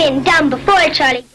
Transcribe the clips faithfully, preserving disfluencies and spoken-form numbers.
Been done before, Charlie.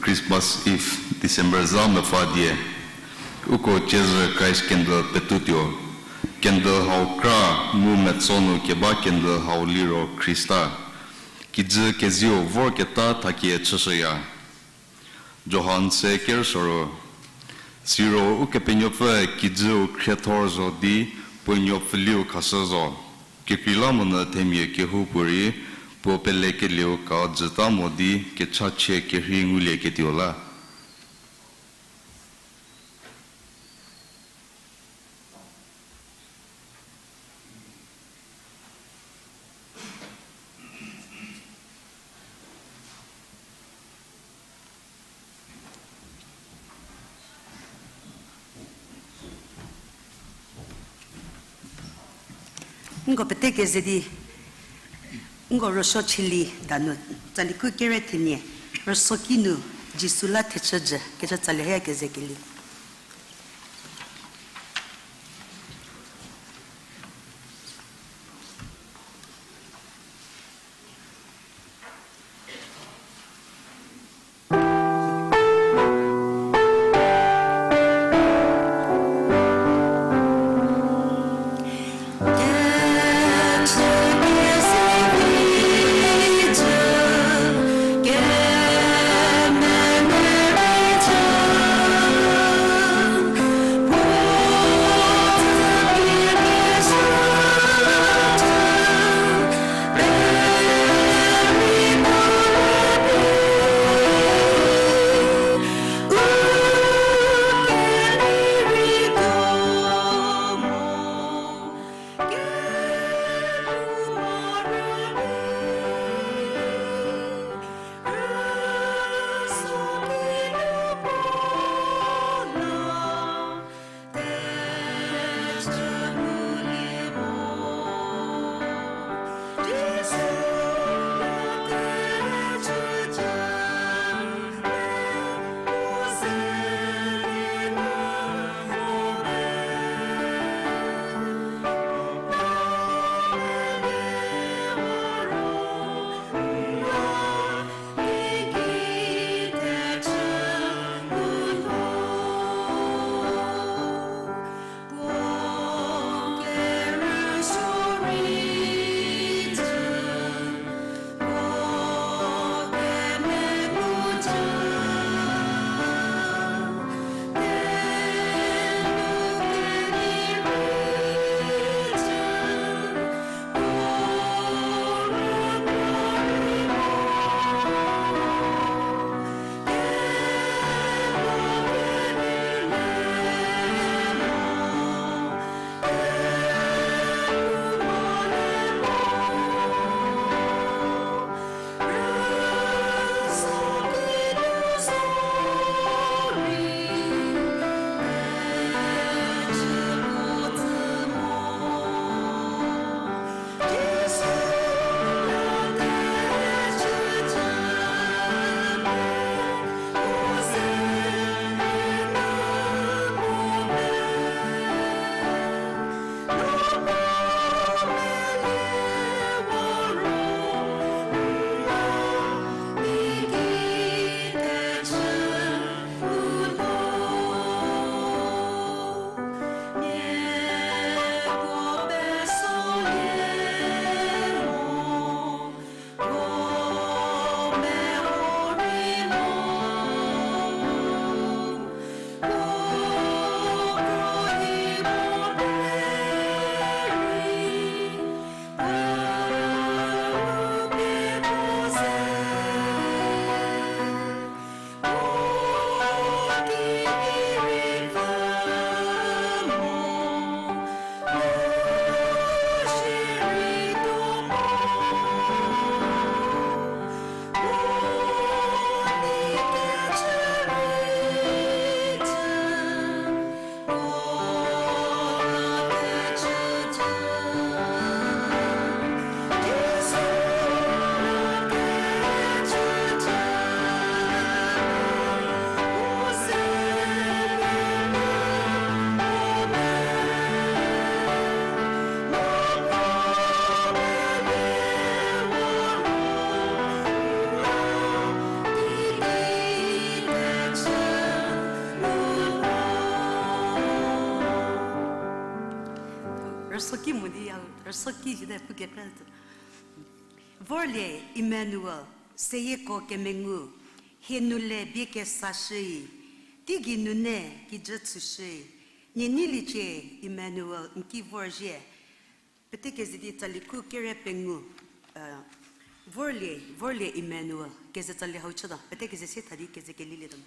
Christmas Eve, December za mepfü die. Uko ciezü Christ candle petutuo. Candle hau kra mu metso nu keba candle hau liro Khrista. Kijü kezieu vorketa thakie chüshüya. Johan se ker soru. Siro Ukepenuopfü kijüu khriethor zo di puo nuopfüliu khashü zo. Kekreilamonyü themia kehoupuorei puo pelekelieu ka jüta mo di kechachie kerhei ngulieketuo la. Nko pete keze di, nko rüsuo chülie danu, tsali khu kere thenie, rüsuoki nu, Jisu la thechü jü, kecü tsali haya keze kelie. Rüsuoki mo di ya, rüsuoki jüte pu kekra. Vorlie Emmanuel, seyieko kemengu, hie nu le bie kesa shüi, teigei nune kijü chüshüi, nie neiliecie Emmanuel n ki vorzhie. Pete keze di tsali khu kere pengou, eh, vorlie, vorlie Emmanuel, keze tsali hau chütuo, pete keze se tha di keze kelilietuo.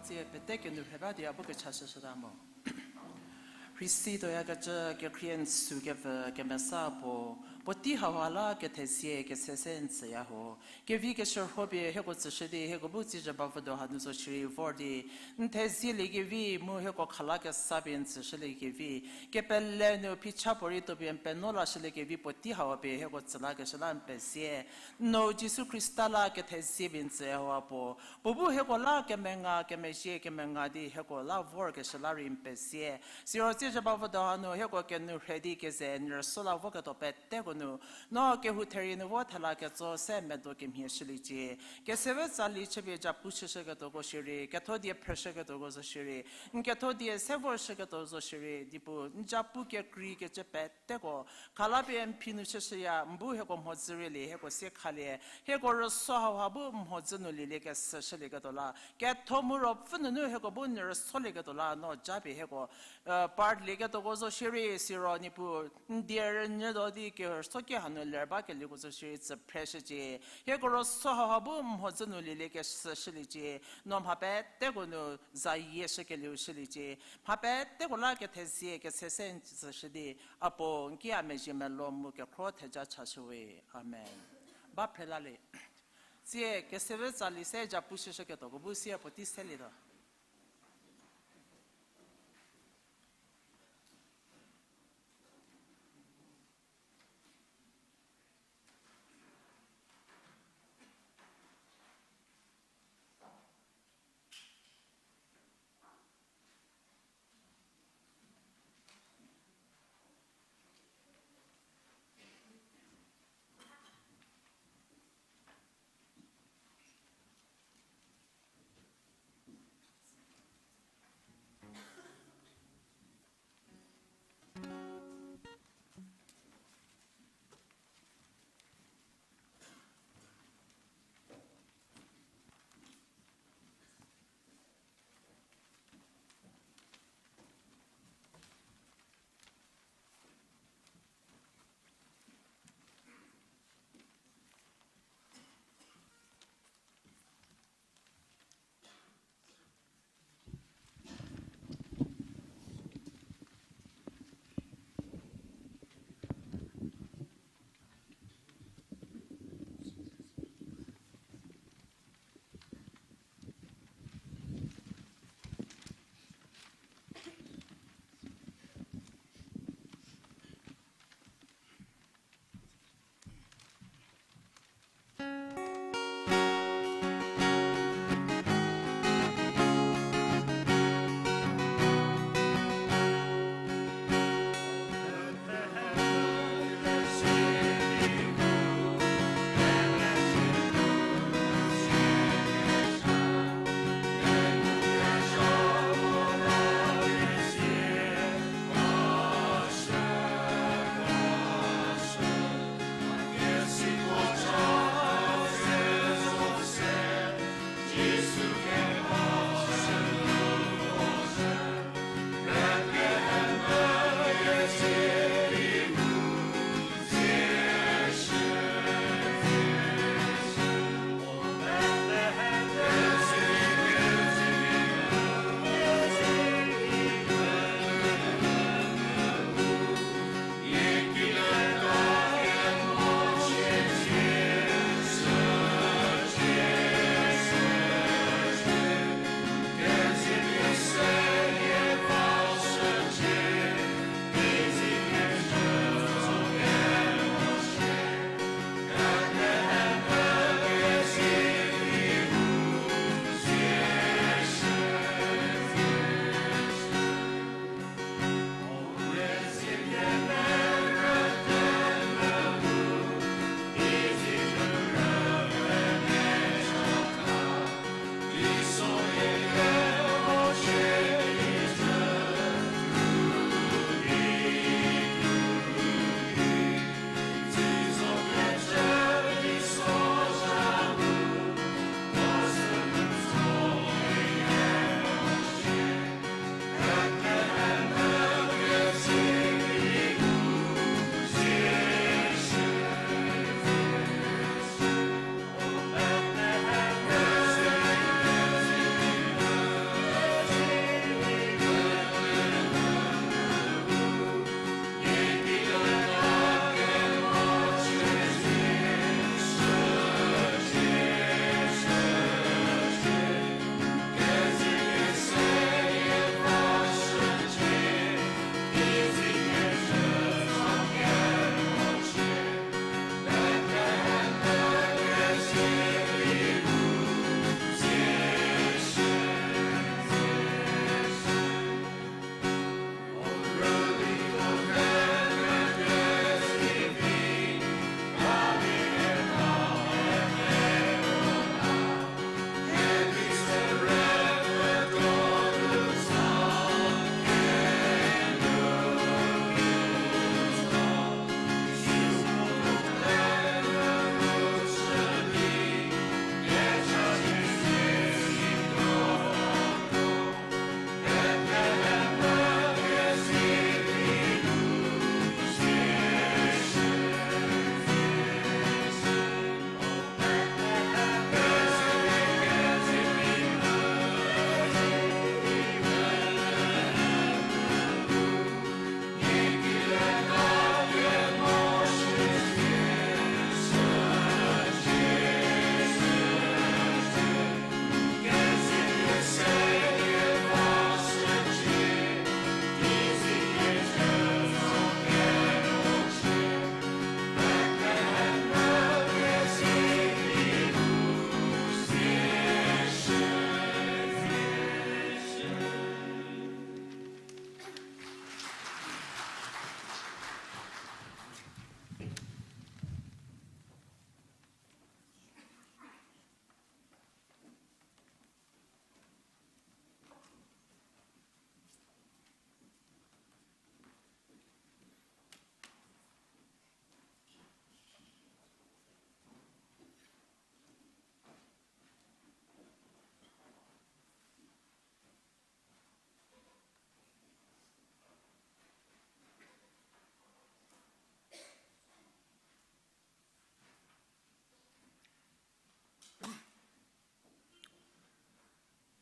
Tsie pete kenu rhe ba di a bu kechashüshüta mo. Rhisi tuoyakecü kekhrie n süu kevü kemesa puo, puotei hauha la kethezie kese se n tsüya ho. Kevi keshürho pie hieko tsüshü di, hieko bu tsiezhü bavüdo hanu zo shierei vor di, n thezielie kevi mu hieko khala kesa pie n tsüshülie kevi, kepele nu phicha puorei tuo pie n penuo lashülie kevi puotei hau pie hieko tsü lakeshü la n pezie. No Jisu Khrista la kethezie pie n tsüya ho a puo. Puo bu hieko la kemenga, kemezhie kemenga di hieko la vorkeshü la rei n pezie. Siro tsiezhü bavüdo hanu hieko kenu rhe di keze n rüsuo la voketuo peteko nu, no kehou therie nu vo thela ketso se medo kemhie shüliecie. Keseve tsali chüpie japu chüshüketuoko shierei, ketho die phrüshüketuoko zo shierei, n ketho die se vorshüketuo zo shierei, Niepuu n japu kekreikecü peteko khala pie n phi nu chüshüya, n bu hieko mhodzü rielie, hieko sie khalie, hieko rüsuo hauha bu mhodzü nu lielie kesü shülieketuo la, ketho mu ruopfü nunu hieko bu n rüsuolieketuo la, no japie hieko part lieketuoko zo shierei, siro Niepuu n die rünyütuo di kerüsuoki hanu ler bakelieko zo shierei tsü phreshücie. Hieko rüsuo hauha bu mhodzü nu lielie kesü shüliecie. No mha peteko nu zayie shükelieu shüliecie. Mha peteko la kethezie kese se n tsüshü di, a puo n ki a mezhie melou mu kekhro theja chashüwe. Amen. Ba phrelalie. Tsie keseve tsali se japu chüshüketuoko bu sie puotei selietuo.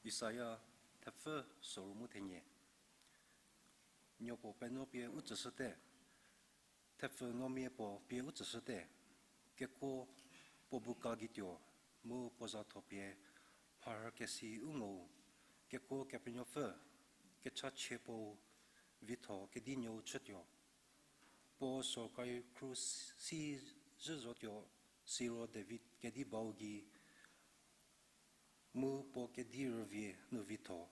Isaia thepfü soru mu thenie. Nuo puo penuo pie u tsüshüte, thepfü nuomia puo pie u tsüshüte, kekuo puo bu ka gei tuo, mu puo za tho pie mharhükesi u ngou, kekuo Kepenuopfü, kechachie puou, vitho kedinuou chütuo. Puo sorkari khru si zhü zotuo, siro David kedi bau gei, mu puo kedi rüvie nu vitho,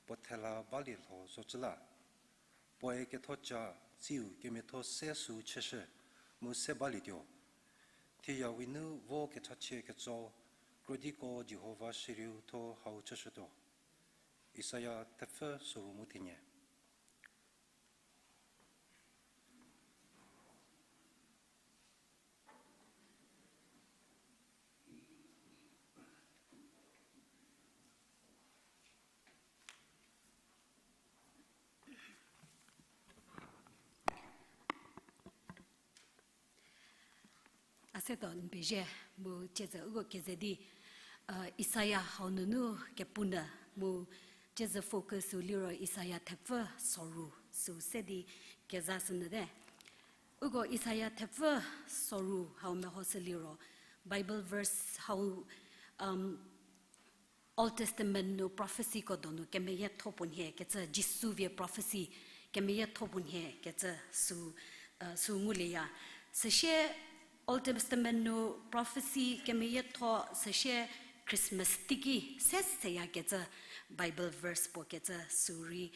puo thela balie lho zocü la. Puoe kethoca tsiu kemiatho se süu chüshü, mu se balietuo. Thiyawi nu vo kechachie ketso, krodiko Jihova shiriu tho hau chüshütuo. Isaia thepfü soru mu thenie. A setuo n pezie, mu tieze uko keze di, Isaia hau nunu kepu nyü, mu tieze focus sü liro Isaia thepfü soru sü se di kezashünyüte. Uko Isaia thepfü soru hau mehoshü liro, Bible verse hau, Old Testament nu prophecyko donu kemeyietho puo nhie kecü, Jisu vie prophecy kemeyietho puo nhie kecü sü, sü ngulieya. Süsie Old Testament nu prophecy kemeyietho süsie Christmas teiki se seyakecü Bible verse puo kecü sü rei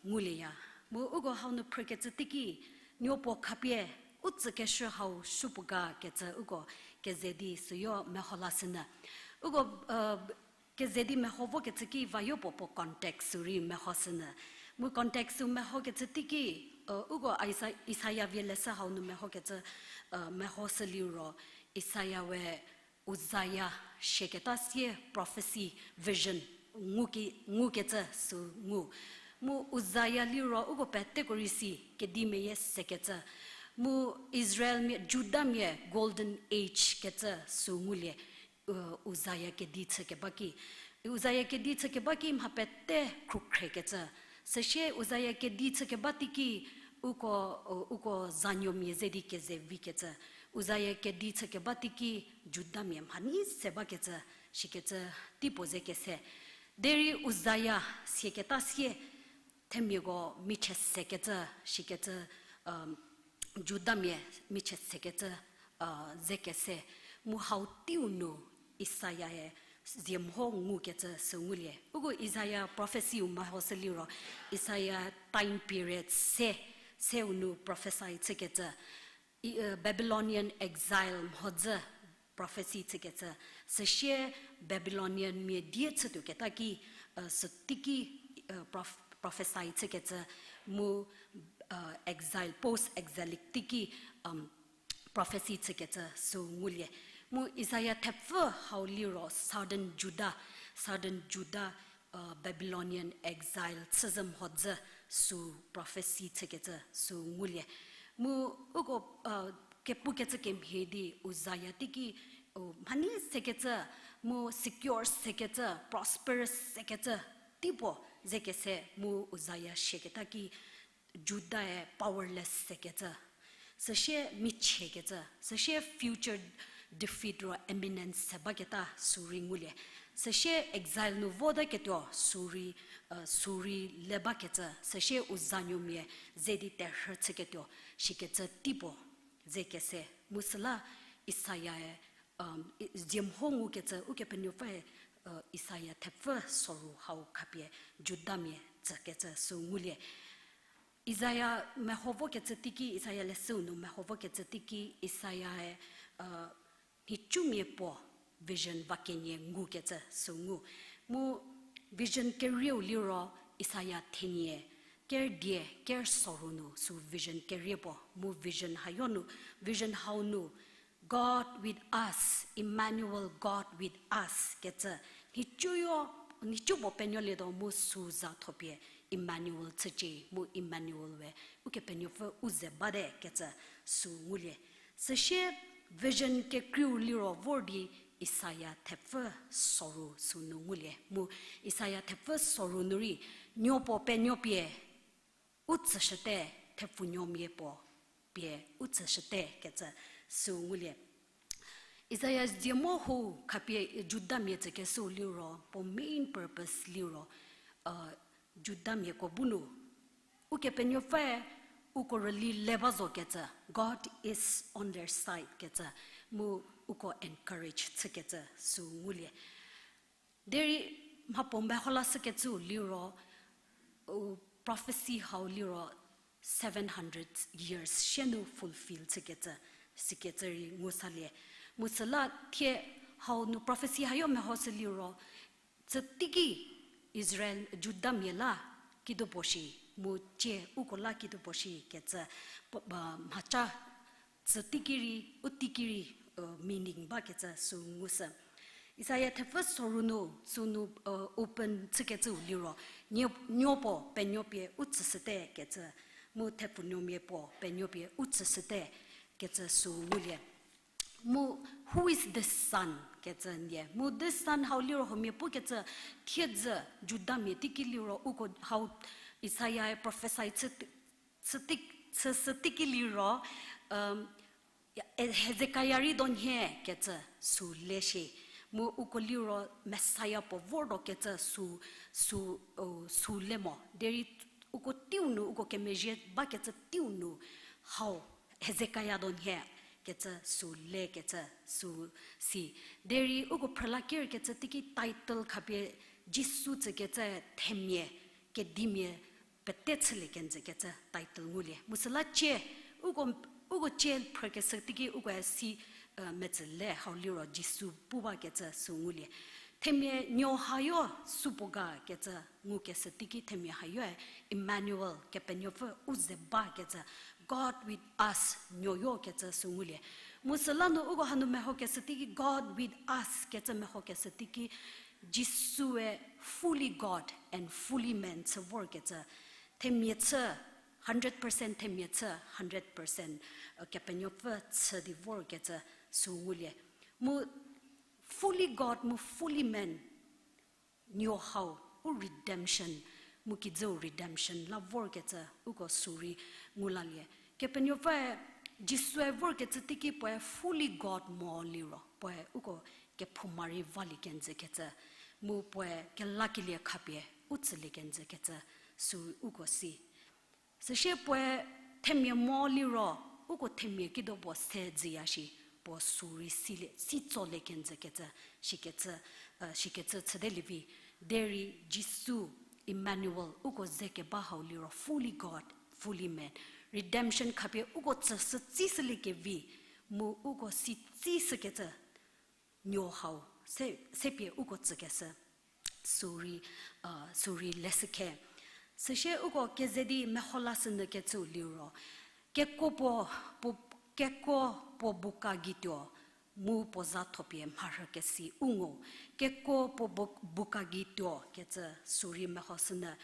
ngulieya. Mu uko hau nu phrükecü teiki, nuo puo khapie u tsükeshü hau supuo ga kecü uko keze di süyo meho lashünyü. Uko keze di meho vokecü ki vayo puo puo context sü rei mehoshünyü. Mu context sü mehokecü teiki, uko Isa-, Isaia vie leshü hau nu mehokecü, mehoshü liro, Isaia we Uzaia siaketa sie prophecy, vision nguki-, ngukecü sü ngu. Mu Uzaia liro uko peteko rei si kedi meyie sekecü. Mu Israelmia, Judamia golden age kecü sü ngulie, Uzaia kedi chükeba ki. Uzaia kedi chükeba ki mha pete khrukhrekecü. Süsie Uzaia kedi chükeba teiki uko, uko zanuomia ze di keze vikecü. Uzaia kedi chükeba teiki Judamia mhanei se bakecü, shikecü teipuo ze kese. Derei Uzaia siaketa sie themiako michie sekecü, shikecü, Judamia michie sekecü, ze kese. Mu hau teiu nu Isaiae zie mho ngukecü sü ngulie. Uko Isaia prophecyu mehoshü liro, Isaia time period se, seu nu prophesy chükecü, Babylonian exile mhodzü prophecy chükecü, süsie Babylonian mia die chütuoketa ki, süteiki, prophesy chükecü, mu, exile, post exilic teiki, prophecy chükecü sü ngulie. Mu Isaia thepfü hau liro Southern Judah, Southern Judah, Babylonian exile chüzhü mhodzü sü prophecy chükecü sü ngulie. Mu uko, kepukecü kemhie di Uzaia teiki, mhanei sekecü, mu secure sekecü, prosperous sekecü, teipuo ze kese mu Uzaia siaketa ki Judae powerless sekecü, süsie michiekecü, süsie future defeat ro imminent se baketa sü rei ngulie. Süsie exile nu votaketuo sü rei, sü rei le bakecü, süsie Uzanuomia ze di terhü chüketuo shikecü teipuo ze kese. Mu süla Isaiae, zie mho ngukecü Ukepenuopfüe, Isaia thepfü soru hau khapie Judamia tsükecü sü ngulie. Isaia meho vokecü teiki, Isaia leshüu nu meho vokecü teiki, Isaiae, nhicumia puo vision va kenie ngukecü sü ngu. Mu vision kerieu liro Isaia thenie, ker die, ker soru nu sü vision kerie puo. Mu vision hayo nu, vision hau nu, God with us, Emmanuel, God with us kecü. Nhicuyo, nhicu puo penuolietuo mu sü za thopie Emmanuel chücie, mu Emmanuel we Ukepenuopfü u ze bate kecü sü ngulie. Süsie vision kekreiu liro vor di Isaia thepfü soru sünu ngulie. Mu Isaia thepfü soru nu rei, nuo puo penuo pie u tsüshüte, thepfunuomia puo pie u tsüshüte kecü sü ngulie. Isaia dzie mo hu khapie Judamia tsükeshüu liro, puo main purpose liro, Judamiako bu nu Ukepenuopfüe uko rüli le ba zo kecü, God is on their side kecü, mu uko encourage chükecü sü ngulie. Derei mhapuo meho lashükecüu liro, u prophecy hau liro seven hundred years shie nu fulfill chükecü, sikecü rei ngu salie. Mu süla thie hau nu prophecy hayo mehoshü liro, tsüteiki Israel, Judamia la kidopuo shi, mu cie uko la kidopuo shi kecü, mhaca tsüteiki rei, u teiki rei, meaning bakecü sü ngushü. Isaia thepfü soru nu sünu open chükecüu liro, nuo puo penuo pie u tsüshüte kecü, mu thepfunuomia puo penuo pie u tsüshüte kecü sü ngulie. Mu who is this son kecü nie. Mu this son hau liro huomia pukecü, thiedzü Judamia teiki liro uko hau Isaia-e prophecy chü, chüshü teiki liro, Hezekia rei donhie kecü sü le shie. Mu uko liro Messiah puo vortuo kecü sü, sü le mo. Derei uko teiu nu, uko kemezhie bakecü teiu nu hau Hezekia donhie kecü sü le kecü sü si. Derei uko phrüla kerkecü teiki title khapie Jisu tsükecü themia, kedimia pete chülie kenjü kecü title ngulie. Mu süla cie, uko, uko cie phrükeshü teiki uko si, metsü le hau liro Jisu pu bakecü sü ngulie. Themia nuo hayo supuo ga kecü ngukeshü teiki themia hayoe Emmanuel, Kepenuopfü u ze bakecü, God with us, nuoyo kecü sü ngulie. Mu süla nu uko hanu mehokeshü teiki God with us kecü mehokeshü teiki Jisue fully God and fully man chü vorkecü, themia chü, hundred percent themia chü, hundred percent Kepenuopfü chü di vorkecü sü ngulie. Mu fully God mu fully man, nuo hau, u redemption, mu kijüu redemption la vorkecü uko sü rei ngu lalie. Kepenuopfüe Jisue vorkecü teiki puoe fully God mo liro, puoe uko kephouma rei valie kenjü kecü, mu puoe kelakelie khapie u tsülie kenjü kecü sü uko si. Süsie puoe themia mo liro, uko themia kidopuo se jüya shi, puo sü rei silie, si tsolie kenjü kecü, shikecü, shikecü chüte lievi, derei Jisu, Emmanuel, uko ze keba hau liro fully God, fully man. Redemption khapie uko tsüshü tsishülie kevi, mu uko si tsishükecü, nuo hau, se, sepie uko tsükeshü, sü rei, sü rei leshükhe. Süsie uko keze di meho lashünyü kecüu liro, kekuo puo, puo, kekuo puo buka gei tuo, mu puo za thopie mharhükesi u ngu, kekuo puo bu-, buka gei tuo kecü sü rei mehoshünyü.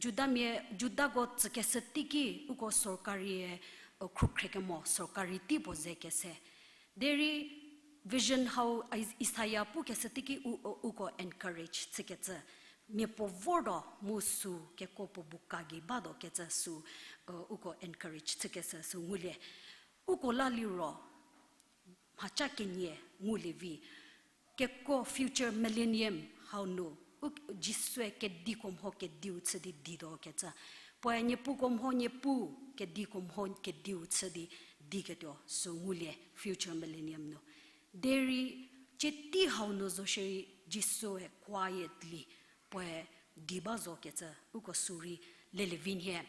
Judamia, Judako tsükeshü teiki uko sorkarie, khrukhrekemo sorkari tei puo ze kese. Derei vision hau Is-, Isaia pukeshü teiki u, u, uko encourage chükecü. Mia puo vortuo mu sü kekuo puo buka gei batuo kecü sü, uko encourage chükeshü sü ngulie. Uko la liro, mhaca kenie ngulie vi. Kekuo future millennium hau nu, u Jisue kediko mho kediu chü di dituo kecü. Puoe niepuko mho niepu, kediko mho kediu chü di diketuo sü ngulie future millennium nu. Derei, cie tei hau nu zo shierei Jisue quietly puoe di ba zo kecü, uko sü rei lelie vi nhie.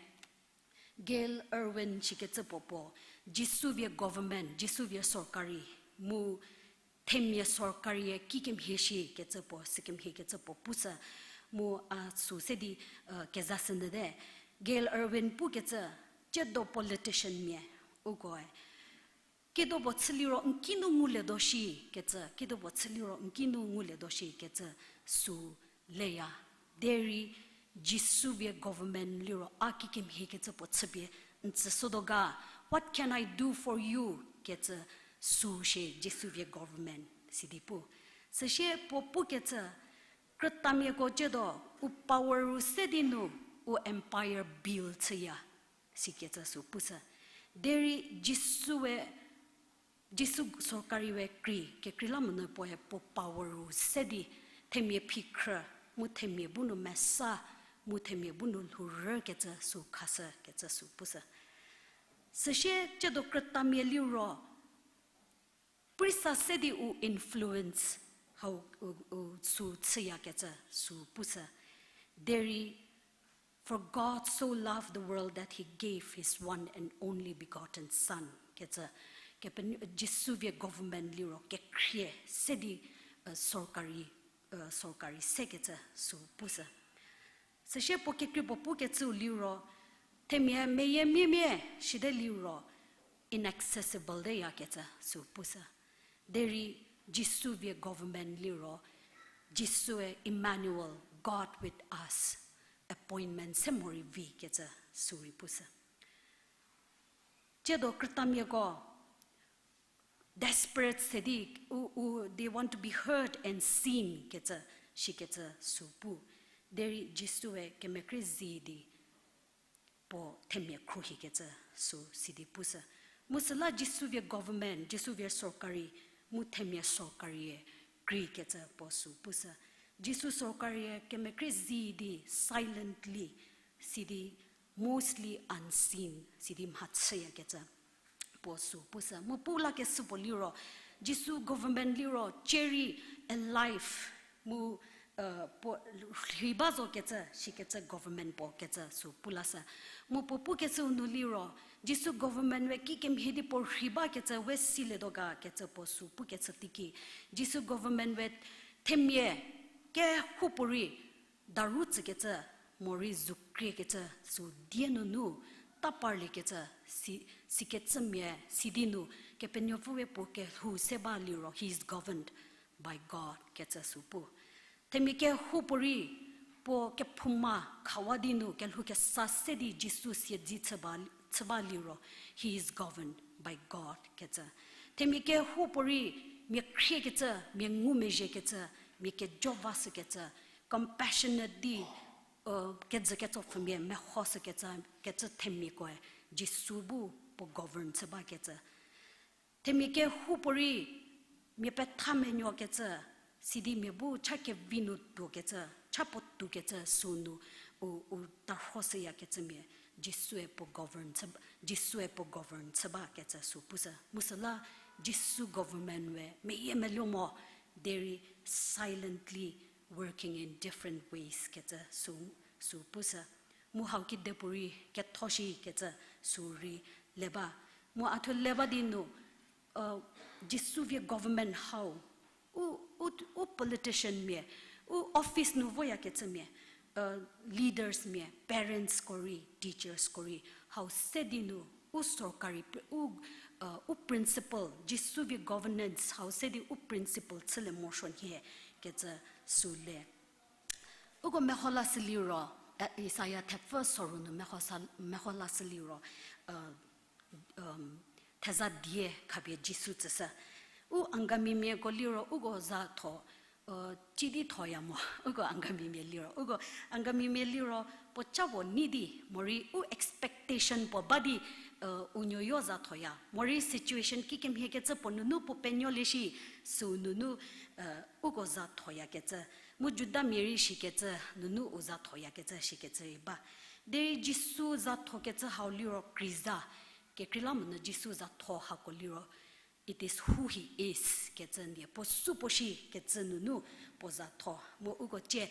Gail Erwin shikecü puo puo, Jisu vie government, Jisu vie sorkari, mu themia sorkarie kikemhie shi kecü puo, sükemhie kecü puo pushü, mu a sü se di, kezashünyüte. Gail Erwin pukecü, tsiedo politician mia, ukoe kedipuo chü liro n kinu ngulietuo shi kecü, kedipuo chü liro n kinu ngulietuo shi kecü sü leya. Derei Jisu vie government liro a kikemhie kecü puo chüpie n tsüshütuo ga, What can I do for you? Kecü sü shie Jisu vie government sidi pu. Süsie puo pukecü, krütamiako ciedo, u power u se di nu, u empire build chüya, sikecü sü pushü. Derei Jisue, Jisu sorkari we krei, kekreilamonyü puoe puo power u se di, themia phikhrü, mu themia bu nu mesa, mu themia bu nu lhourükecü sü khashükecü sü pushü. Süsie ciedo krütamia liro, prisa se di u influence hau u, u sü chüyakecü sü pushü. Derei, For God so loved the world that he gave his one and only begotten Son, kecü, Kepe-, Jisu vie government liro kekhrie se di, sorkari, sorkari sekecü sü pushü. Süsie puo kekrei puo pukecüu liro, themia meyie miemie shide liro, inaccessible deyakecü sü pushü. Derei Jisu vie government liro, Jisue Emmanuel, God with us, appointment se morei vikecü sü rei pushü. Ciedo krütamiako desperate se di, u, u, they want to be heard and seen kecü, shikecü sü pu. Derei Jisue kemekhrie zi di puo themia khruohikecü sü sidi pushü. Mu süla Jisu vie government, Jisu vie sorkari, mu themia sorkarie kreikecü puo sü pushü. Jisu sorkarie kemekhrie zi di silently, sidi mostly unseen, sidi mhachüyakecü puo sü pushü. Mu pu lakeshü puo liro, Jisu government liro, cherry alive, mu, puo rhi ba zokecü, shikecü government puo kecü sü pu lashü. Mu puo pukecüu nu liro, Jisu government we kikemhie di puo rhi bakecü we silietuo ga kecü puo sü pukecü teiki, Jisu government we themia kehoupuorei daru tsükecü, morei zukriekecü sü die nunu, ta parliekecü, si, sikecümia sidi nu, Kepenuopfü we puo kelhou se ba liro, he is governed by God kecü sü pu. Themia kehoupuorei puo kephouma khawa di nu, kelhou kesa se di Jisu siedze chü ba, chü ba liro, he is governed by God kecü. Themia kehoupuorei mia khriekecü, mia ngumezhiekecü, mia kejo vashükecü, compassionate di, kejü ketsopfümia mehoshükecü, kecü themiakoe Jisu bu puo govern chü bakecü. Themia kehoupuorei mia petha menuokecü, sidi mia bu cha kevi nu tuokecü, cha puo tuokecü sü nu, u, u tarhoshüyakecümia, Jisue puo govern chü, Jisue puo govern chü bakecü sü pushü. Mu süla Jisu government we meyiemeluo mo, derei silently working in different ways kecü sü, sü pushü. Mu hau kidepuorei ketho shikecü sü rei le ba. Mu a thuo le ba di nu, Jisu vie government hau, u, u, u politician mia, u office nu voyakecümia, leaders mia, parents ko rei, teachers ko rei, hau se di nu, u sorkari, u, u principle, Jisu vie governance hau se di u principle chülie morosuo nhie kecü sü le. Uko meho lashü liro, Isaia thepfü soru nu meho sa, meho lashü liro, theza die khapie Jisu tsüshü. U Angamimiako liro uko za tho, ci di thoya mo, uko Angamimia liro. Uko Angamimia liro puo ca puo nei di, morei u expectation puo ba di, u nuoyo za thoya. Morei situation kikemhiekecü puo nunu puo penuolie shi, sü nunu, uko za thoyakecü. Mu Judamia rei shikecü, nunu u za thoyakecü, shikecü rei ba. Derei Jisu za thokecü hau liro kreiza, kekreilamonyü Jisu za tho hako liro, it is who he is kecü nie, puo sü puo shikecü nunu puo za tho. Mu uko cie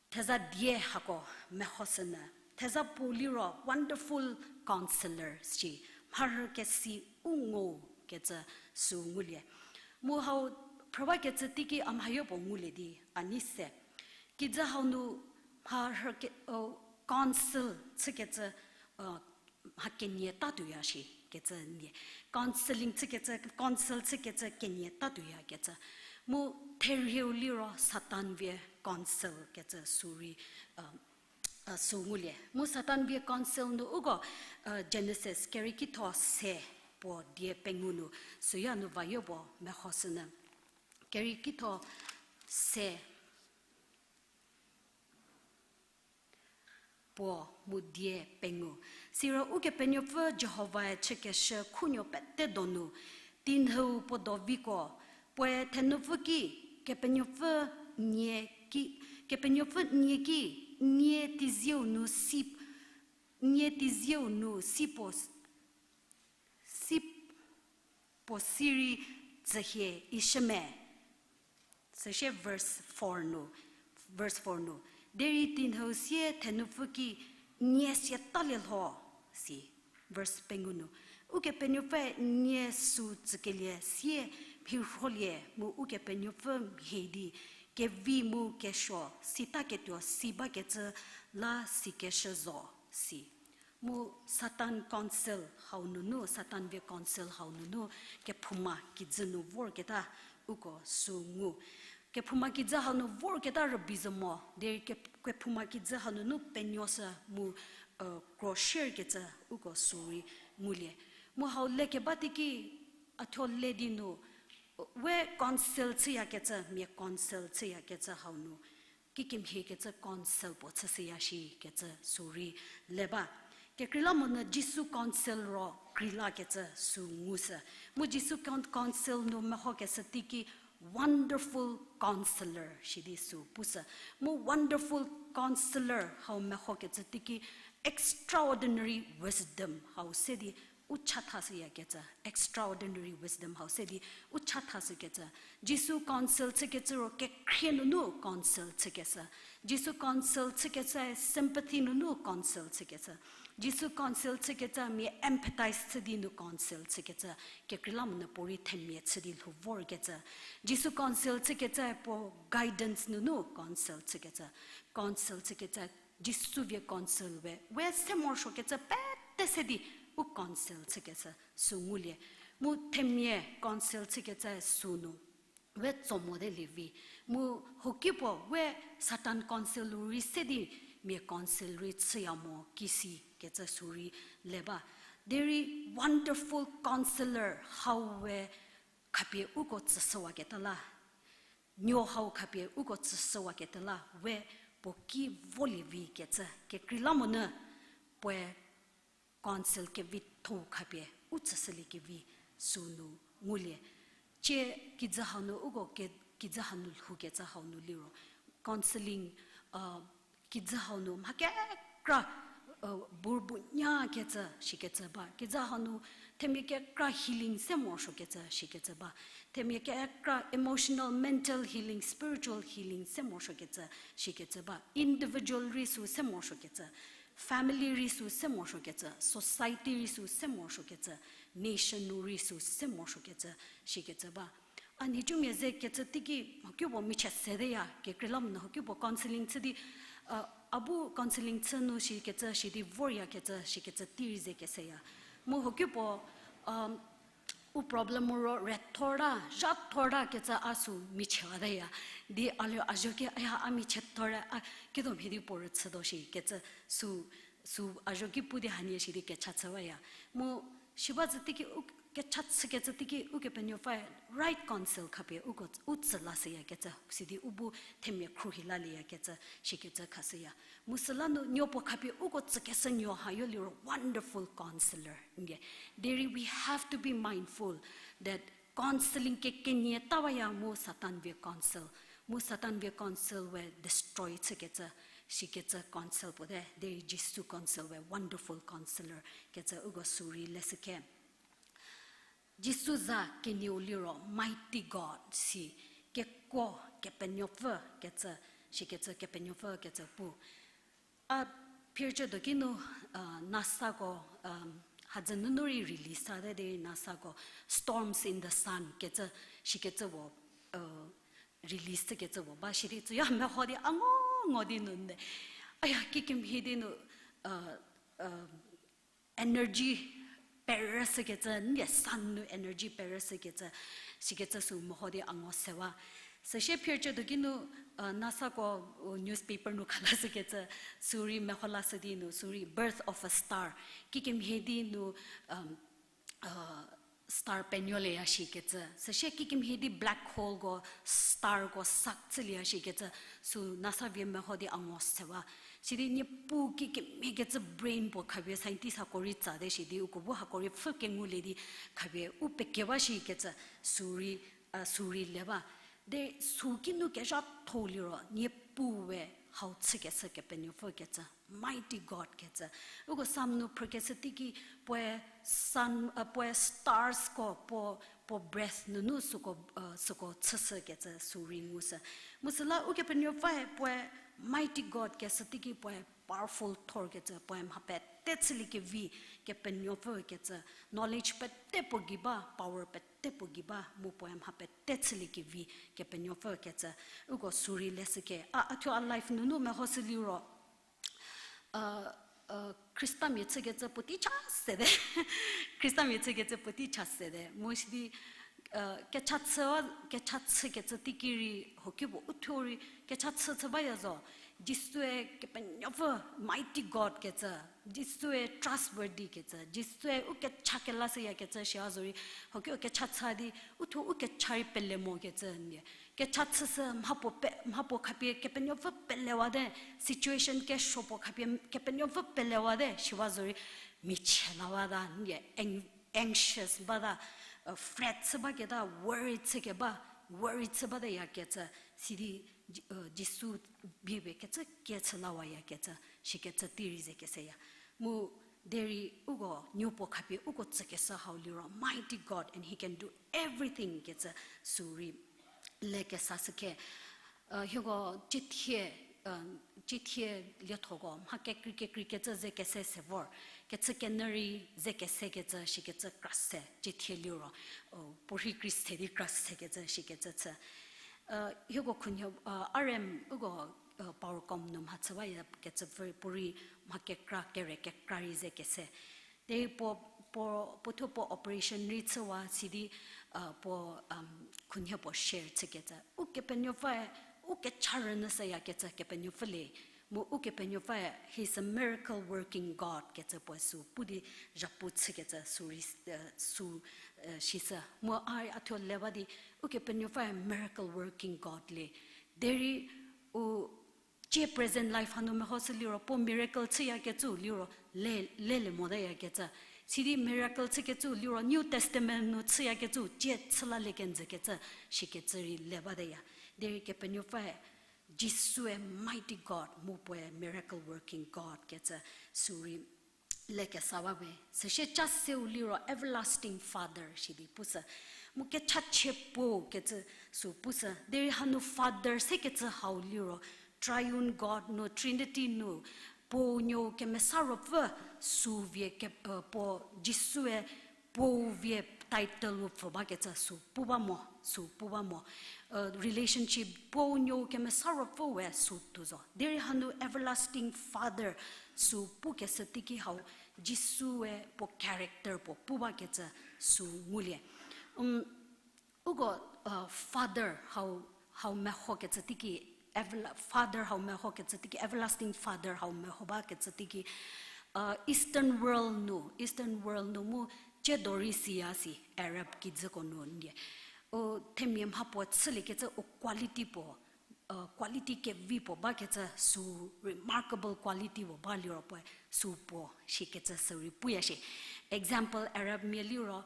theza die hako mehoshünyü. Theza puo liro wonderful counselor shi, mharhü kesi u ngo kecü sü ngulie. Mu hau phrü bakecü teiki a mhayo puo ngulie di a nei se. Kijü hau nu mharhü ke, counsel chükecü, mha kenie tatuoya shikecü nie. Counselling chükecü, counsel chükecü kenie tatuoyakecü. Mu therieu liro Satan vie counsel kecü sü rei, sü ngulie. Mu Satan vie counsel nu uko, Genesis keriekitho se puo die pengou nu, süya nu vayo puo mehoshünyü. Kerieki tho se puo mu die pengou. Siro Ukepenuopfü Jihovae chükeshü khunuo pete donu, tinhüu puo do viko, puoe thenupfü ki, Kepenuopfü nie ki, Kepenuopfü nie ki, nie teizieu nu si, nie teizieu nu si puo, si puo si rei tsühie ishü me. Süsie verse four nu, verse four nu, derei tinhüu sie thenupfü ki, nie siatalie lho, si. Verse pengou nu, Ukepenuopfüe nie süu tsükelie sie mhirholie mu Ukepenuopfü mhie di, kevi mu kesuo sitaketuo si bakecü la sikeshü zo, si. Mu Satan council hau nunu, Satan vie council hau nunu, kephouma kijü nu vorketa uko süu ngu. Kephouma kijü hau nu vorketa rübei zo mo, derei ke-, kephouma kijü hau nunu penuoshü mu, uh, kro shierkecü uko süu rei ngulie. Mu hau lekeba teiki, a thuo le di nu, we council chüyakecü, mia council chüyakecü hau nu, kikemhiekecü council puo chüshüya shikecü süu rei le ba. Kekreilamonyü Jisu council ro kreilakecü süu ngushü. Mu Jisu coun-, council nu mehokeshü teiki wonderful counselor shidi süu pushü. Mu wonderful counselor hau mehokecü teiki extraordinary wisdom hau se di u chathashüyakecü, extraordinary wisdom hau se di u chathashükecü. Jisu council chükecü ro kekhrie nunu council chükeshü. Jisu council chükecü sympathy nunu council chükeshü. Jisu council chükecü mia empathize chü di nu council chükecü. Kekreilamonyü puorei themia chü di lhou vorkecü. Jisu council chükecü puo guidance nunu council chükecü. Council chükecü Jisu vie council we, we se morosuokecü pete se di u council chükeshü süu ngulie. Mu themia council chükecü süu nu we tso mote lievi. Mu hoki puo we Satan council u rei se di mia council rei chüya mo kisi kecü süu rei le ba. Derei wonderful counselor hau we khapie uko tsüshüwaketa la, nuo hau khapie uko tsüshüwaketa la, we puo ki volie vi kecü, kekreilamonyü puoe council kevitho-u khapie u tsüshüliekevi süu nu ngulie. Tie kijü hau nu uko ke-, kijü hau nu lhoukecü hau nu liro counselling, uh, kijü hau nu mha kekra, uh, burbunyakecü shikecü ba. Kijü hau nu themia kekra healing se morosuokecü shikecü ba. Themia kekra emotional, mental healing, spiritual healing se morosuokecü shikecü ba. Individual rei süu se morosuokecü, family rei süu se morosuokecü, society rei süu se morosuokecü, nation nu rei süu se morosuokecü shikecü ba. A nhicumia ze kecü teiki hokipuo michie sedeya, kekreilamonyü hokipuo counselling chü di, uh, a bu counselling chü nu shikecü shidi voryakecü shikecü tei rei ze keseya. Mu hokipuo, um, u problem ro rethorta, zhathorta kecü a süu michie wateya. Di a liro a zho ki, aya, a michie thorte, a kedo mhie di puo rüchütuo shikecü süu, süu a zho ki pu di hanie shidi kecha chüwaya. Mu shiba zhü teiki u kecha chükecü teiki Ukepenuopfüe right counsel khapie uko u tsü lashüyakecü, sidi u bu themia khruohi laliyakecü shikecü khashüya. Mu süla nu nuo puo khapie uko tsükeshü nuo hayo liro wonderful counselor nde. Derei we have to be mindful that counselling kekenie tawaya mu Satan vie counsel. Mu Satan vie counsel we destroy chükecü, shikecü counsel puo te, derei Jisu counsel we wonderful counselor kecü uko süu rei leshükhe. Jisu za kenieu liro mighty God si, kekuo Kepenuopfü kecü, shikecü Kepenuopfü kecü pu. A phircü do ki nu, uh, NASA ko, um, hadzü nunu rei release sa te derei NASA ko Storms in the Sun kecü, shikecü puo, uh, release chükecü puo ba shidi tsüya meho di a ngo ngo di nu nde. Aya, kikemhie di nu, uh, uh, energy perüshükecü, nde sun nu energy perüshükecü, shikecü süu meho di a ngo sewa. Süsie phircü do ki nu, uh, NASA ko, uh, newspaper nu khalashükecü, süu rei meho lashü di nu, süu rei Birth of a Star. Kikemhie di nu, um, uh, star penuolieya shikecü. Süsie kikemhie di black hole ko, star ko sak chülieya shikecü. Sü NASA vie meho di ango sewa. Sidi Niepuu kikemhiekecü brain puo khapie scientist hako rei tsate shidi uko bu hako rei pfhü kengulie di khapie u pekewa shikecü sü rei, sü rei le ba. De sü kinu kezhatho liro Niepuu we hau chükeshü Kepenuopfü kecü, mighty God kecü. Uko Psalm nu phrükeshü teiki puoe sun, puoe stars ko puo, puo breath nunu süko, süko chüshükecü sü rei ngushü. Mu süla Ukepenuopfüe puoe mighty God keshü teiki puoe powerful thor kecü, puoe mha pete chüliekevi Kepenuopfü kecü, knowledge pete puo gei ba, power pete puo gei ba, mu puoe mha pete chüliekevi Kepenuopfü kecü. Uko sü rei leshüke. A, a thuo a life nunu mehoshü liro, Khristamia chükecü puotei cha sete. Khristamia chükecü puotei cha sete. Mu sidi, kecha chü, kecha chükecü teiki rei, hokipuo u thuo rei, kecha chü chü baya zo. Jisue Kepenuopfü, mighty God kecü, Jisue trustworthy kecü, Jisue u kecha kelashüyakecü shia zo rei, hokiu kecha chü di, u thuo u kecha rei pele mokecü nie. Kecha chüshü mhapuo pe, mhapuo khapie Kepenuopfü pelewate, situation kesuo puo khapie Kepenuopfü pelewate shiwa zo rei, michie lawata nie, anxious bata, fret chü baketa, worry chükeba, worry chü batayakecü, sidi Jisu bie pie kecü kechü lawayakecü, shikecü tei rei ze keseya. Mu derei uko nuopuo khapie uko tsükeshü hau liro, mighty God and he can do everything kecü sü rei lekesashü khe. Hieko ciethie, ciethie liethoko mha kekrei kekreikecü ze kese se vor, kechü kenyü rei ze kesekecü shikecü kra se ciethie liro, puorhi krei se di kra sekecü shikecü chü. Hieko khunhie, arem uko, Powercom nu mhachü bayakecü pfü puorei mha kekra kere kekra rei ze kese. Derei puo, puo, puo thuo puo operation rei chüwa sidi, puo, khunhie puo share chükecü. Ukepenuopfüe, u kecha rünyüshüyakecü Kepenuopfü le. Mu Ukepenuopfüe, he is a miracle working God kecü puoe sü pu di zhapu chükecü sü rei, sü, sishü. Mu a, a thuo le ba di, Ukepenuopfüe miracle working God le. Derei u cie present life hanu mehoshü liro puo miracle chüyakecü liro le, lelie motayakecü. Sidi miracle chükecü liro New Testament nu chüyakecü cie chü lalie kenjükecü shikecü rei le bateya. Derei Kepenuopfüe, Jisue mighty God mu puoe miracle working God kecü sü rei lekesa ba we. Süsie cha seu liro everlasting Father shidi pushü. Mu kechachie puo kecü sü pushü. Derei hanu Father sekecü hau liro Triune God nu, Trinity nu, Puo Nuou Kemesa Ruopfü sü vie ke, puo Jisue Puou vie title-u pfü bakecü sü pu ba mo, sü pu ba mo. Relationship Puo Nuou Kemesa Ruopfüe sü tuo zo. Derei hanu everlasting Father sü pukeshü teiki hau Jisue puo character puo pu bakecü sü ngulie. Uko, Father hau, hau mehokecü teiki, Father hau mehokecü teiki, everlasting Father hau meho bakecü teiki, Eastern world nu, Eastern world nu mu tsiedo rei siya si Arab kijüko nu ndie. U themia mhapuo chüliekecü u quality puo, quality kevi puo bakecü sü remarkable quality puo ba liro puoe sü puo shikecü sü rei puya shie. Example Arabmia liro,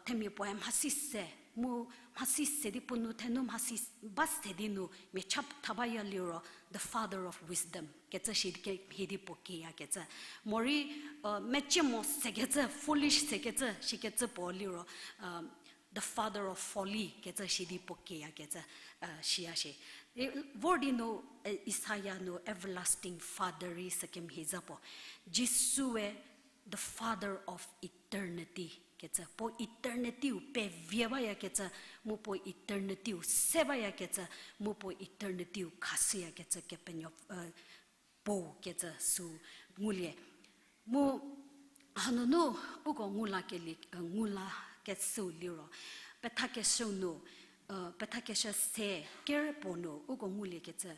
themia puoe mhasi se, mu mhasi se di puo nu thenu mhasi ba se di nu mia cha tha baya liro the father of wisdom kecü shi di ke mhie di puo kiyakecü. Morei, mecie mo sekecü, foolish sekecü shikecü puo liro, the father of folly kecü shi di puo kiyakecü, shiya shie. Vor di nu, Isaiah nu everlasting Father rei sükemhie za puo. Jisue the Father of eternity kecü, puo eternity-u pevie bayakecü, mu puo eternity-u se bayakecü, mu puo eternity-u khashüyakecü Kepenuopfü, Puo kecü sü ngulie. Mu hanunu uko ngulakelie, ngulakeshüu liro, pethakeshü nu, pethakeshü se ker puo nu uko nguliekecü,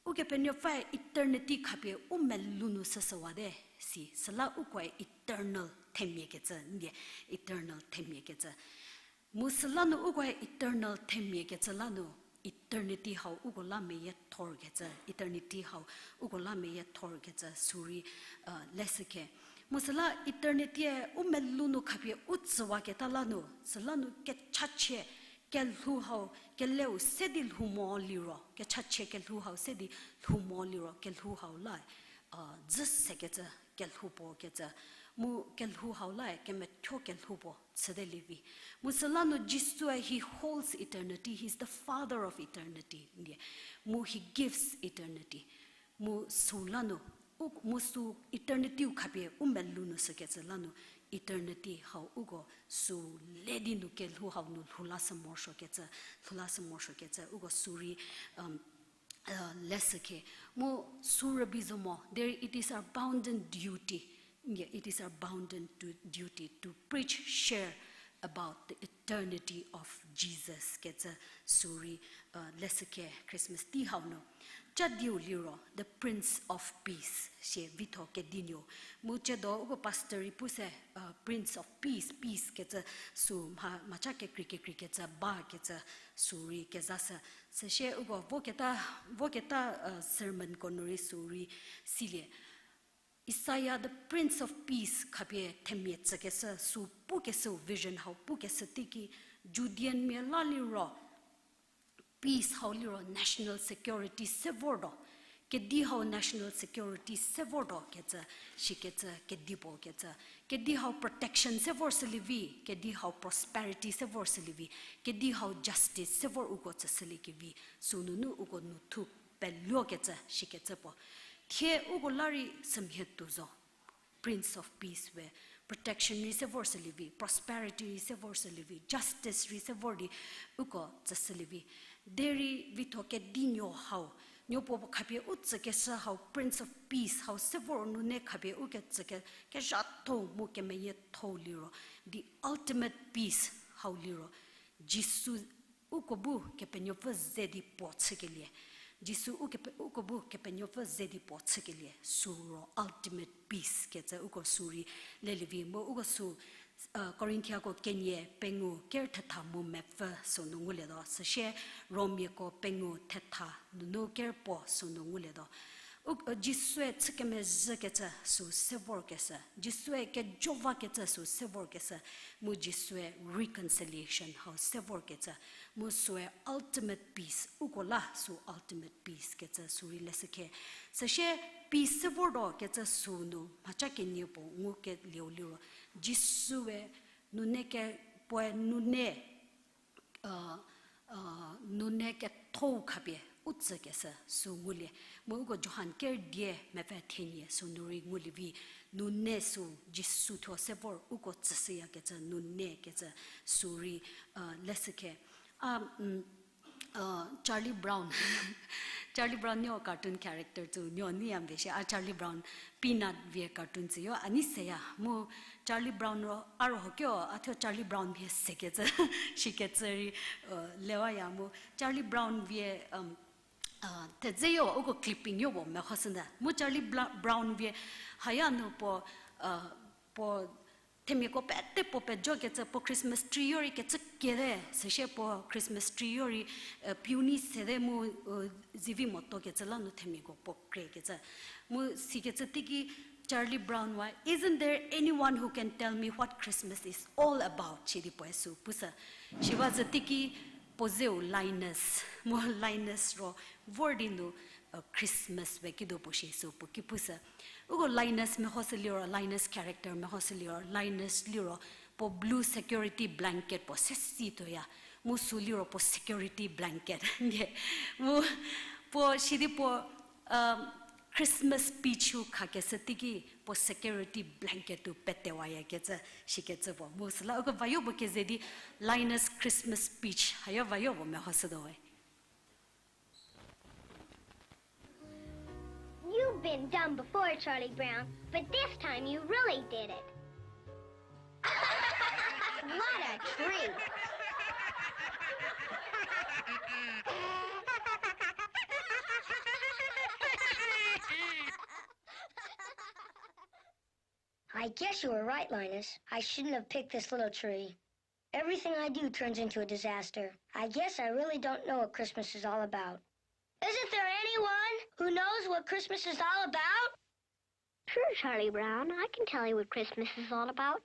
Ukepenuopfü eternity khapie u melou nu süsüwate. si, süla ukoe eternal themia kecü, ndie, eternal themia kecü. Mu süla nu ukoe eternal themia kecü la nu, eternity hau uko la meyie thor kecü, eternity hau uko la meyie thor kecü, sürei, uh, leshükhe. Mu süla eternity-e u melou nu khapie u tsüwaketa la nu, süla nu kechachie kelhou hau, keleu se di lhou mo liro, kechachie kelhou hau se di lhou mo liro, kelhou hau la, uh, dzü sekecü, kelhou puo kecü, mu kelhou hau la kemethuo kelhou puo chüte lievi. Mu süla nu Jisu-e, he holds eternity, he is the father of eternity, ndie. Mu he gives eternity. Mu süla nu, u, mu sü eternity-u khapie u melou nu sükecü la nu, eternity hau uko sü le di nu kelhou hau nu lhou la sü morosuokecü, lhou la sü morosuokecü, uko sürei, um, uh, leshükhe. Mu sü rübei zo mo, there it is our bounden duty. Ndie, it is our bounden du-, duty to preach, share about the eternity of Jesus kecü sürei, uh, leshükhe Christmas tei hau nu. Cha diu liro, the Prince of Peace, sie Vitho Kedinuo. Mu chiedo uko pastor rei pu se, uh, Prince of Peace, peace kecü sü mha, mhacha kekrei kekreikecü ba kecü sürei kezashü. Süsie uko voketa, voketa, uh, sermonko nu rei sürei silie. Isaiah, the Prince of Peace, khapie themia tsükeshü, sü pukeshü, vision hau pukeshü teiki, Judeanmia la liro, peace hau liro national security se vortuo, kedi hau national security se vortuo kecü, shikecü, kedipuo kecü, kedi hau protection se vor shülie vi, kedi hau prosperity se vor shülie vi, kedi hau justice se vor uko tsüshüliekevi, sünunu uko nu thu peluokecü, shikecü puo. Thie uko la rei sümhie tuo zo. Prince of Peace we protection rei se vor shülie vi, prosperity rei se vor shülie vi, justice rei se vor di uko tsüshülie vi. Derei Vitho Kedinuo hau, nuopuo khapie u tsükeshü hau, Prince of Peace hau se vor nune khapie u ketsüke, kezhatho mu kemeyietho liro, the ultimate peace hau liro, Jisu uko bu Kepenuopfü ze di puo chükelie. Jisu ukepe-, uko bu Kepenuopfü ze di puo chükelie. Sü ro ultimate peace kecü uko sürei lelie vi mu uko sü, uh, Korinthiako kenie pengou ker thetha mu mepfü sünu ngulietuo. Süsie Romiako pengou thetha nunu ker puo sünu ngulietuo. U, uh, Jisue chü kemezhükecü sü se vorkeshü. Jisue kejovakecü sü se vorkeshü. Mu Jisue reconciliation hau se vorkecü. Mu süe ultimate peace. Uko la sü ultimate peace kecü sürei leshükhe. Süsie peace se vortuo kecü sünu mhacha kenie puo ngukelieu liro, Jisue nune ke-, puoe nune, uh, uh, nune kethou khapie u tsükeshü sü ngulie. Mu uko Johan ker die mepfü thenie sünu rei ngulie vi, nune sü Jisu thuo se vor uko tsüshüyakecü nune kecü sürei, uh, leshükhe. A, mm, uh, Charlie Brown. Charlie Brown nuo cartoon character tsü nuo neiya mbe shie, a Charlie Brown, Peanut vie cartoon tsüyo a nei seya. Mu Charlie Brown ro a ro ho kio a thuo Charlie Brown vie sekecü, shikecü rei, uh, lewaya mu. Charlie Brown vie, um, uh, thedze yo uko clipping yo puo mehoshünyü. Mu Charlie Bla-, Brown vie haya nu puo, uh, puo themiako pete puo pejokecü puo Christmas tree yo rei kecü kiete, süsie puo Christmas tree yo rei, uh, pew nei sete mu, uh, zivi motokecü la nu themiako puo krekecü. Mu sikecü teiki Charlie Brown wa, "Isn't there anyone who can tell me what Christmas is all about?" shidi puoe sü pushü. Siwazü teiki puo zeu Linus, mu Linus ro vor di nu, uh, Christmas we kido puo shi sü puo ki pushü. Uko Linus mehoshü liro, Linus character mehoshü liro, Linus liro puo blue security blanket puo se si tuoya. Mu sü liro puo security blanket. Mu puo sidi puo, um, Christmas speech-u khakeshü teiki puo security blanket-u petewayakecü, shikecü puo. Mu süla uko vayo puo keze di Linus Christmas speech hayo vayo puo mehoshütuo we. You've been dumb before, Charlie Brown, but this time you really did it. What a treat! I guess you were right, Linus. I shouldn't have picked this little tree. Everything I do turns into a disaster. I guess I really don't know what Christmas is all about. Isn't there anyone who knows what Christmas is all about? Sure, Charlie Brown. I can tell you what Christmas is all about.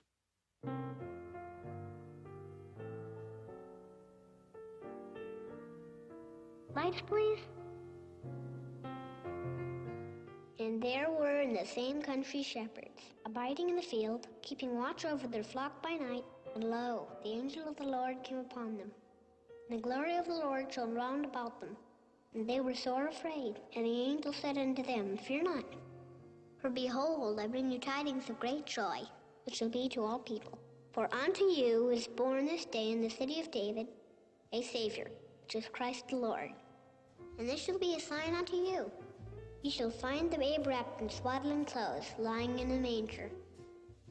Lights, please. And there were in the same country shepherds, abiding in the field, keeping watch over their flock by night. And lo, the angel of the Lord came upon them. And the glory of the Lord shone round about them. And they were sore afraid. And the angel said unto them, Fear not. For behold, I bring you tidings of great joy, which shall be to all people. For unto you is born this day in the city of David a Savior, which is Christ the Lord. And this shall be a sign unto you. Ye shall find the babe wrapped in swaddling clothes, lying in a manger.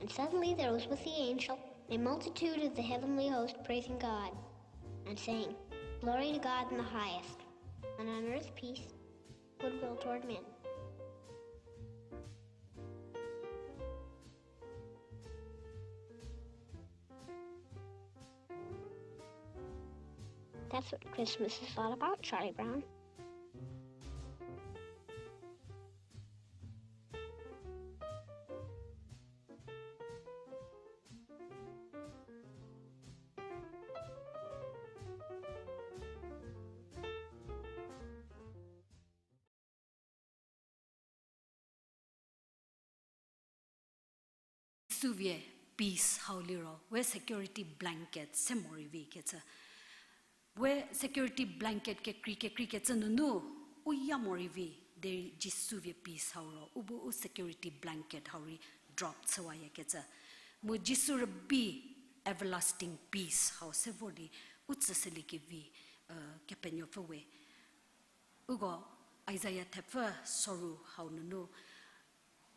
And suddenly there was with the angel a multitude of the heavenly host praising God, and saying, Glory to God in the highest, and on earth peace, goodwill toward men. That's what Christmas is all about, Charlie Brown. Suvie peace hau liro, we security blanket se morei vi kecü. We security blanket kekrei kekrei kecü nunu, u ya morei vi, derei Jisu vie peace hau ro, u bu u security blanket hau rei drop chüwaya kecü. Mu Jisu rübei everlasting peace hau se vor di, u tsüshüliekevi, eh, Kepenuopfü we. Uko Isaiah thepfü soru hau nunu,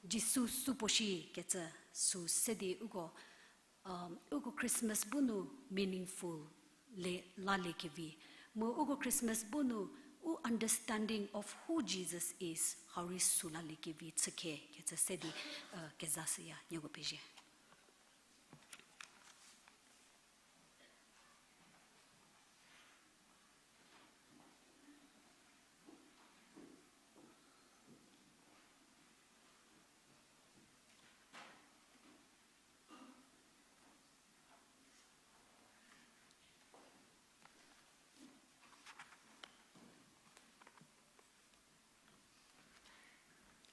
Jisu supuo shi kecü sü se di uko, um, uko Christmas bu nu meaningful le, laliekevi. Mu uko Christmas bu nu u understanding of who Jesus is, hau rei sü laliekevi chükhe kecü se di, uh, keza shüya, nieko pezie.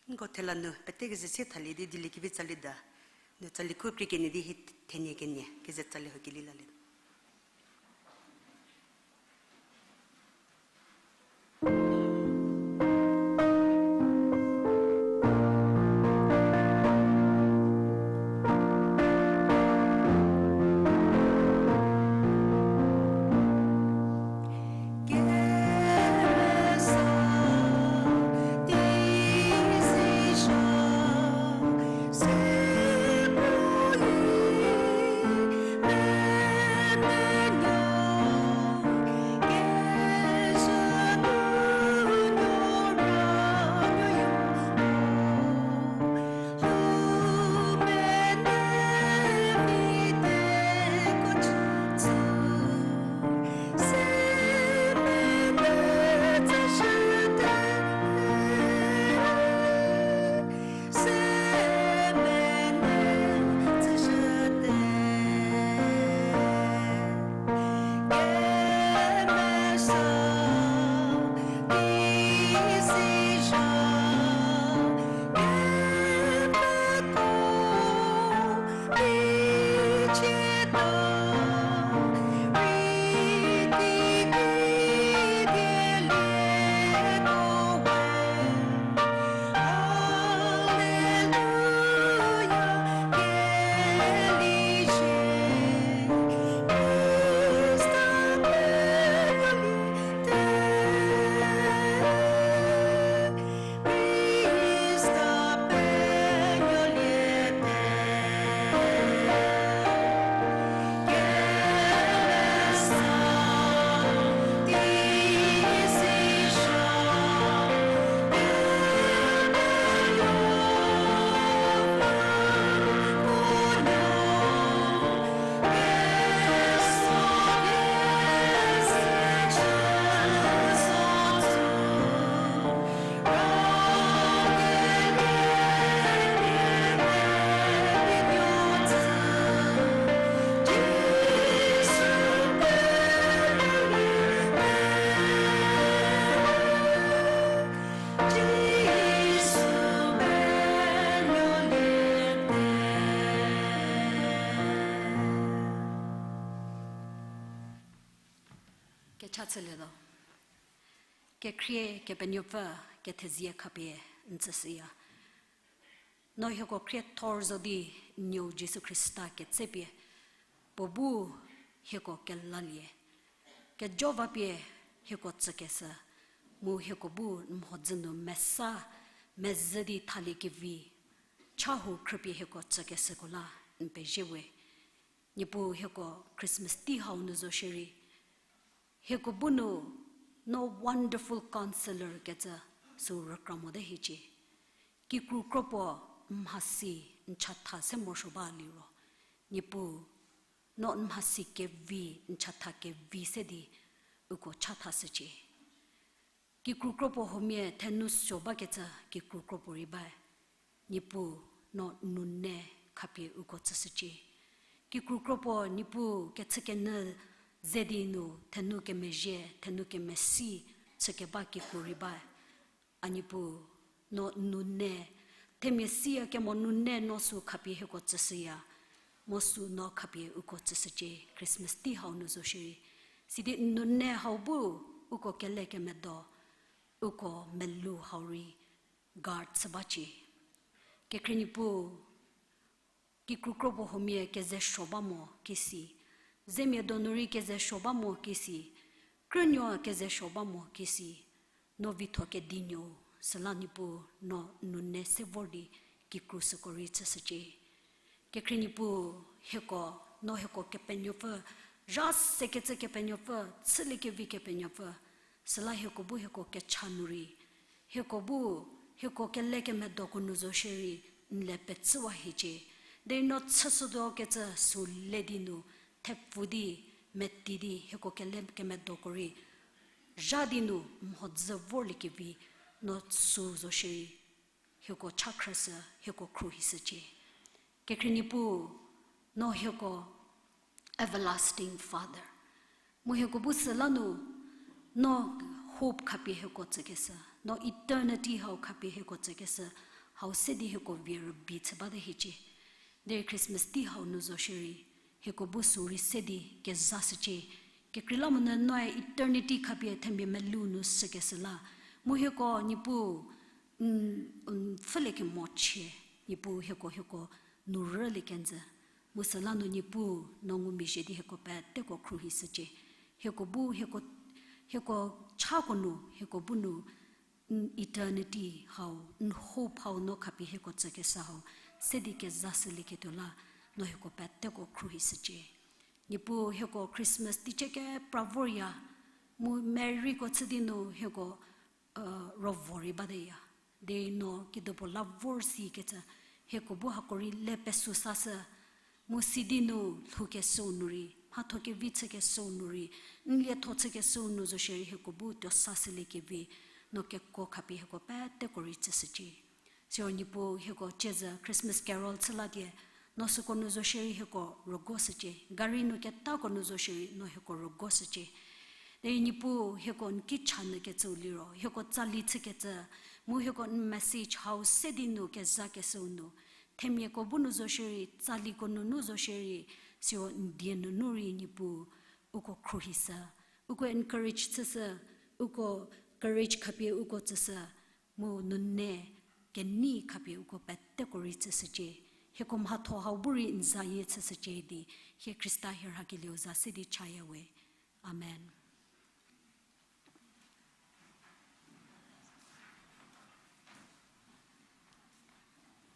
Nko thela nu pete kezü sie thalie di dieliekevi tsali da. Nu tsali khu krie kenie di hi thenie kenie kezü tsali ho keli lalie. Tsülietuo. Kekhrie Kepenuopfü kethezie khapie n tsüshüya. No hieko khriethor zo di n nuou Jisu Khrista ketsepie, puo bu hieko kelalie. Kejo vapie hieko tsükeshü, mu hieko bu n mhodzü nu mesa, mezhü di thaliekevi, chahou khrüpie hieko tsükeshüko la n pezie we. Niepuu hieko Christmas tei hau nu zo shierei, hieko bu nu no wonderful counselor kecü sü rükra mote hiecie. Kikru kro puo n mhasi n chatha se morosuo ba liro, Niepuu, no n mhasi kevi n chatha kevi se di uko chathashücie. Kikru kro puo huomia thenu suo bakecü kikru kro puo rei ba. Niepuu, no n nune khapie uko tsüshücie. Kikru kro puo Niepuu kechükenyü ze di nu thenu kemezhie, thenu kemesi chükeba kikru rei ba. A Niepuu, no n nune, themia siya kemo nune no sü khapie hieko tsüshüya, mu sü no khapie uko tsüshücie Christmas tei hau nu zo shierei. Sidi n nune hau bu uko kelekemedo, uko melou hau rei guard chü bacie. Kekhrie Niepuu, kikru kro puo huomia kezesuo ba mo kisi, zemia donu rei kezesuo ba mo kisi, krünuo kezesuo ba mo kisi, no vitho kedinuo, süla Niepuu no n nune se vor di kikru süko rei chüshücie. Kekhrie Niepuu, hieko, no hieko Kepenuopfü, zha sekecü Kepenuopfü, chüliekevi Kepenuopfü, süla hieko bu hieko kecha nu rei, hieko bu, hieko kelekemedoko nu zo shierei, n le pecüwa hiecie. Derei no chüshütuo kecü sü le di nu, thepfu di, meti di, hieko kelekemedoko rei zha di nu mhodzü vorliekevi, no sü zo shierei, hieko cha khrüshü, hieko khruohishücie. Kekhrie Niepuu, no hieko everlasting Father. Mu hieko bu süla nu, no hope khapie hieko tsükeshü, no eternity hau khapie hieko tsükeshü, hau se di hieko vie rübei chü bate hiecie. Derei Christmas tei hau nu zo shierei, hieko bu sü rei se di kezashücie. Kekreilamonyü noe eternity khapie themia melou nu shükeshü la. Mu hieko Niepuu, n, n pfhülie kemochie, Niepuu hieko, hieko nu rülie kenjü. Mu süla nu Niepuu no ngumezhie di hieko peteko khruohishücie. Hieko bu, hieko, hieko chako nu, hieko bu nu, n eternity hau, n hope hau no khapie hieko tsükeshü hau, se di kezashülieketuo la, no hieko peteko khruohishücie. Niepuu hieko Christmas teicie kepra vorya, mu Maryko chü di nu hieko, ro vo rei bateya. Derei no kedipuo la vor sikecü, hieko bu hako rei le pesü sashü, mu sidi nu lhoukeshüu nu rei, mhatho kevi chükeshüu nu rei, n lietho chükeshüu nu zo shierei hieko bu tuo sashüliekevi, no kekuo khapie hieko peteko rei tsüshücie. Siro Niepuu hieko ciezü Christmas carol chü latie, no süko nu zo shierei hieko rügoshücie, gari nu ketako nu zo shierei no hieko rügoshücie. Derei Niepuu hieko n ki cha nyü kecüu liro, hieko tsali chükecü, mu hieko n message hau se di nu kezakeshüu nu, themiako bu nu zo shierei, tsaliko nunu zo shierei, siro n die nunu rei Niepuu, uko khruohishü, uko encourage chüshü, uko courage khapie uko tsüshü, mu nune kenei khapie uko peteko rei tsüshücie, hieko mhatho hau bu rei n zayie chüshücie di, hie Khrista hie rhakelieu za se di chaya we. Amen.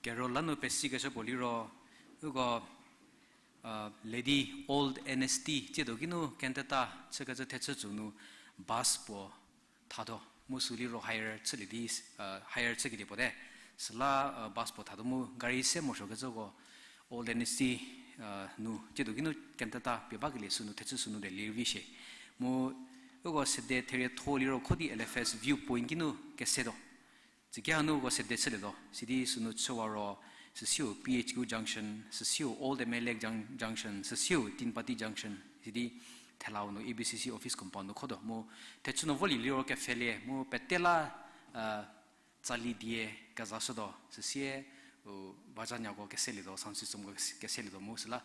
Carol la nu pesikeshü puo liro, uko, lady Old N S T tsiedo kinu cantata chükecü thechü tsü nu bus puo thatuo, mu sü liro hire chülie di, hire chükelie puo te. Süla bus puo thatuo mu gari se morosuokecüko Old N S T nu tsiedo kinu cantata pie bakelie sünu thechü sünu de lie vi shie. Mu uko sede therietho liro kho di L F S view point kinu kesetuo. Tsüki hanu uko sede chülietuo. Sidi sünu chüwa ro, süsiu P H Q junction, süsiu Old M L A junction, süsiu Tin Pati junction, sidi thelau nu A B C C office compound nu khotuo. Mu thechü nu volie liro kepfhelie, mu pete la tsali die kezashütuo, süsie, u, bazanyako keselietuo, sound systemko keselietuo mu süla,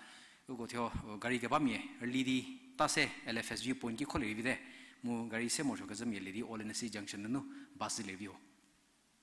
uko thuo, u, gari kebamia rüli di ta se L F S view point ki kholie rei vite. mu gari se morosuokecü mia lie di All N S C junction nunu bus lie vi ho.